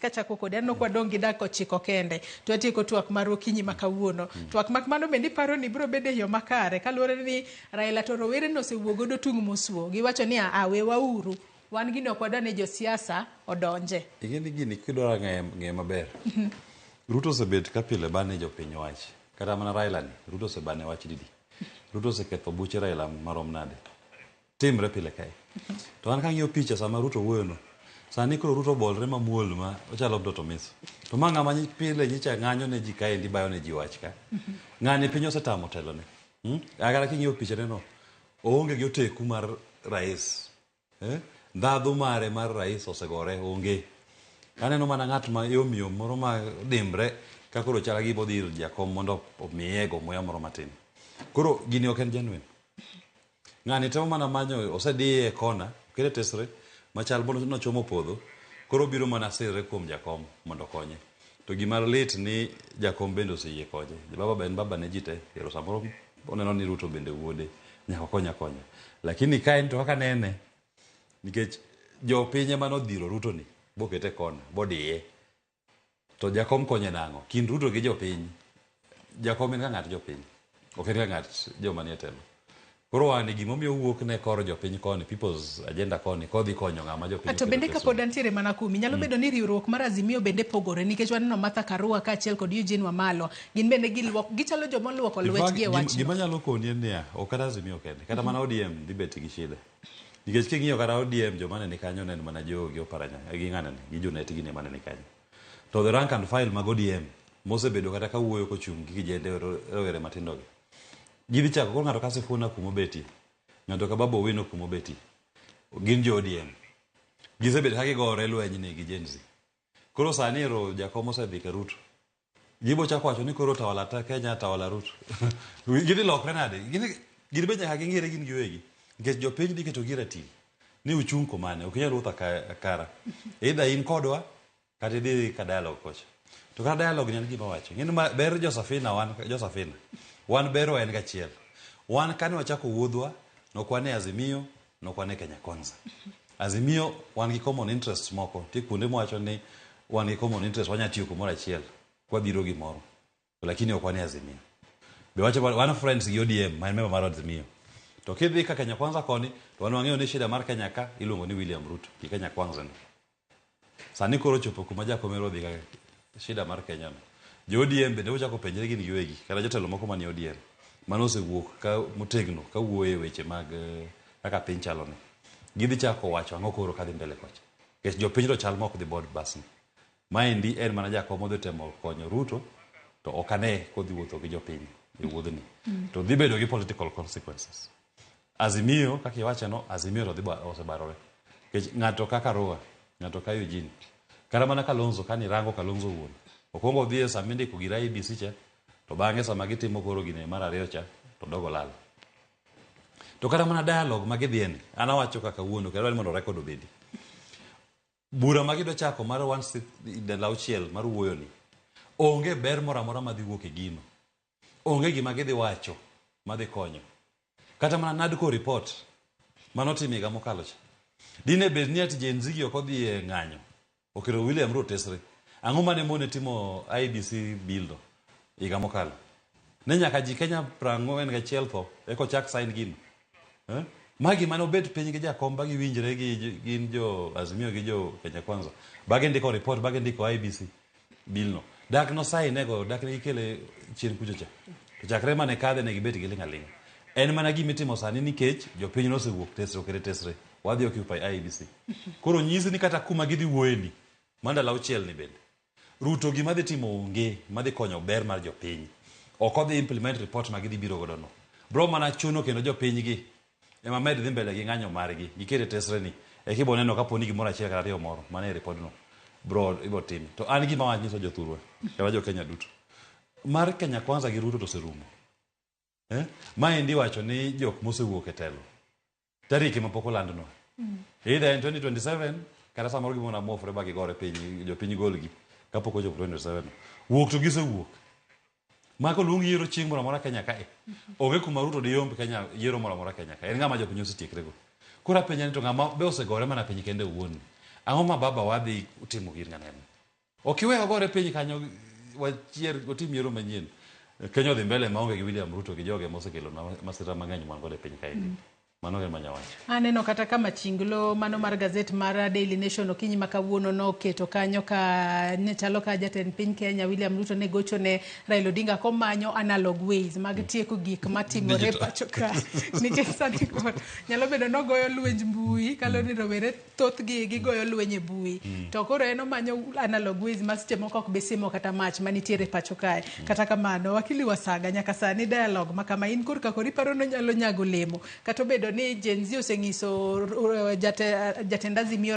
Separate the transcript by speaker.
Speaker 1: Kachako kodi, aneno kwa dong' gi dakika 9 kende to atieko twak mar okinyi ma kawuono. Twak mak mano bende iparo ni biro bedo e yo makare kaluwore ni Raila to rowere nosewuok godo tung' mosuo. Giwacho ni a wewauru, wan gini ok wadwa ni josiasa odonje.
Speaker 2: Ing'e ni gini kidwaro ng'e maber. Ruto osebet ka pile bane jopiny wach. Kata mana Raila ni, Ruto osebane wach didi. Ruto oseketho buche Raila marom nade. Timre pile kae. To an kang'iyo picha sama Ruto wuoyo no, sani koro Ruto obolre mamuol ma ochalo mtoto miso. To ma ng'ama pile nyicha ng'anyo ne ji kaendi bayo ne ji wach ka. Ng'ani piny osetamo telo ne. Kata king'iyo picha ne no, oonge gi oteku mar rais. Ndhadhu mare mar rais osegore, onge. Aneno mana ng'at ma yom yom moro ma dimbre ka koro chal gi bodhi ir jakom mondo omiye go muya moro matin. Koro gini ok en genuine. Ng'ani temo mana manyo, osediye e kona, okete tesre, machal nochomo podho, koro obiro mana sirre kuom jakom mondo okonye. To gima lit ni jakom bende oseyie konye. Baba be en baba ne ji te, ero samoro oneno ni Ruto bende wuode, nyaka okonye akonya. Lakini ka en to kaka nene, nikech jopiny ema nodhiro Ruto ni, bokete e kona, bodiye. To jakom konye nang'o? Kind Ruto gi jopiny, jakom en ka ng'at jopiny, ok en ka ng'at joma nie telo. Koro wang'ni gimomiyo owuok ne kor jopiny koni, people's agenda koni, kodhi konyo ng'ama jopiny.
Speaker 1: To bende kapod antiere mana kumi, nyalo bedo ni riwruok mar Azimio bende pogore, nikech waneno Martha Karua kaachiel kod Eugene Wamalwa, gin bende gichalo joma oluoko lwetgi e wachno.
Speaker 2: Gima nyalo koni en niya, ok kata Azimio kende, kata mana ODM dhi bet gi shida. Nikech king'iyo kata ODM joma ne ni kanyo ne en mana Joho gi Oparanya, gi ng'anene, gi Junet gini ema ne ni kanyo. To the rank and file mag ODM mosebedo kata ka wuoyo kochung' gi kijende rowere matindo gi. Gidhi chako koro ng'ato ka Sifuna kuma obetie, ng'ato ka Babu Owino kuma obetie, gin jo ODM. Gisebedo ka gigore lweny ni gi Gen Z. Koro sani ero jakom osedhi ka Ruto. Gibo chako wacho ni koro tawala ta Kenya tawala Ruto. Gidhi lokre nade? Gin be nyaka ging'ere gin giwegi. Nikech jopiny dhi keto gi ratil. Ni uchung' komane, ok inyal wuotho akara. Either in kodwa, kata idhi ka dialogue kocha. To kata dialogue ni en gima wacho. Ing'e ni ber Josafina wan Josafina. Wan berwa en gachiel. Wan kane wachako wuodhwa, nokwane Azimio, nokwane Kenya Kwanza. Azimio wan gi common interests moko. Nitie kuonde mwacho ni wan gi common interest, wanya tiyo kumoro achiel kwadhiro gimoro. Lakini ok wan e Azimio. Be wacho wan friends gi ODM, ma en member mar Azimio. To kidhi ka Kenya Kwanza koni, to wan wang'eyo ni shida mar Kenya ka iluongo ni William Ruto gi Kenya Kwanza ni. Sani koro ochopo kuma jakom ero dhi ka shida mar Kenya no. Jo ODM bende ochako penjre gin giwegi, kata jotelo moko manie ODM mane osewuok ka motegno ka wuoyo e weche mag kaka piny chalo ni. Gidhi chako wacho ang'o koro kadhi mbele kocha. Nikech jopiny to chal ma ok dhi board bus ni. Maendi en mana jakom modhi temo konyo Ruto to ok ane kodhi wuotho gi jopiny e wuodhni. To dhi bedo gi political consequences. Azimio kaka iwache no, Azimio to dhi osebarore. Nikech ng'ato kaka Rua, ng'ato ka Eugene, kata mana Kalonzo kani rango Kalonzo wuon, okwongo odhi e sama indiko gir IEBC cha, to bang'e sama gitimo koro gine mar ariyo cha, to dogo lal. To kata mana dialogue ma gidhiye ni, an awacho kaka kawuono, kendo adwaro ni mondo record obedi. Bura ma gidwa chako mar ndalo auchiel mar wuoyo ni, onge ber moro amora madhi wuok e gino. Onge gima gidhi wacho madhi konyo. Kata mana NADCO report manotim higa mokalo cha. Dine bed ni ati Gen Z gi ok odhi e ng'anyo, okero William Ruto tesre. Ang'o mane mone timo IEBC bill no higa mokalo? Ne nyaka ji Kenya 41 tho eka ochak sign gino. Ma gima ne obet piny gi jakom ba giwinjre gi gin jo Azimio gi jo Kenya Kwanza. Ba gindiko report ba gindiko IEBC bill no. Dak no sign ego, dak ne gikele chien kucho cha. To chakre mane kadhe ne gibet giling' aling'a. En mana gima itimo sani nikech jopiny nosewuok tesre okere tesre. Wadhi occupy IEBC. Koro nyisi ni kata kuma gidhi wuoye ni, ma ndalo auchiel ni bende. Ruto gima dhi timo onge madhi konyo ber mar jopiny. Ok odhi implement report ma gidhi biro godo no. Bro mana chuno kendo jopiny gi ema med dhi mbele gi ng'anyo margi gikete tesre ni eka ibo neno kapo ni gimoro achiel kata ariyo moro mane e report no bro ibo tim. To an gima wach nyiso jothurwa kata jo Kenya duto mar Kenya Kwanza gi Ruto to oserumo. Maendi iwacho ni jok mosewuok e telo tarik ema pok olandnwa. Either en 2027 kata samoro gimoro muofre ba gigore piny jopiny golgi kapok ochopo 2027. Wuok to gisewuok. Mako luong yiero chieng' moro amora Kenya kae. Onge kuma Ruto diyomb Kenya yiero moro amora Kenya kae. En ng'ama jopiny osetiekre go. Koro apenja ni to ng'ama be osegore mana piny kende owuon. Ang'o ma baba wadhi timo gir ng'aneno? Ok iwe ogore piny kanyo wachier otim yiero manyien. Kenya odhi mbele maonge gi William Ruto gi joge mosekelo masira mang'eny man godo e piny kaendi. Mano e manya wacho.
Speaker 1: Aneno kata ka machinglo mano mar gazet mar Daily Nation okinyi ma kawuono noketo kanyo ka ne chalo ka jatend piny Kenya William Ruto ne gocho ne Raila Odinga komanyo analog ways mag tieko gik matimore pacho ka. Nikech sani koro nyalo bedo nogoyo lwenj mbui kaluwore ni rowere thothgi gigoyo lweny e mbui. To koro en omanyo analog ways ma seche moko ok bi simo kata mach manitiere pacho kae. Kata kamano, wakili Wasaga nyaka sani dialogue ma kama in korka koro iparo ni onyalo nyago olemo kata obedo ni Gen Z oseng'iso jatend Azimio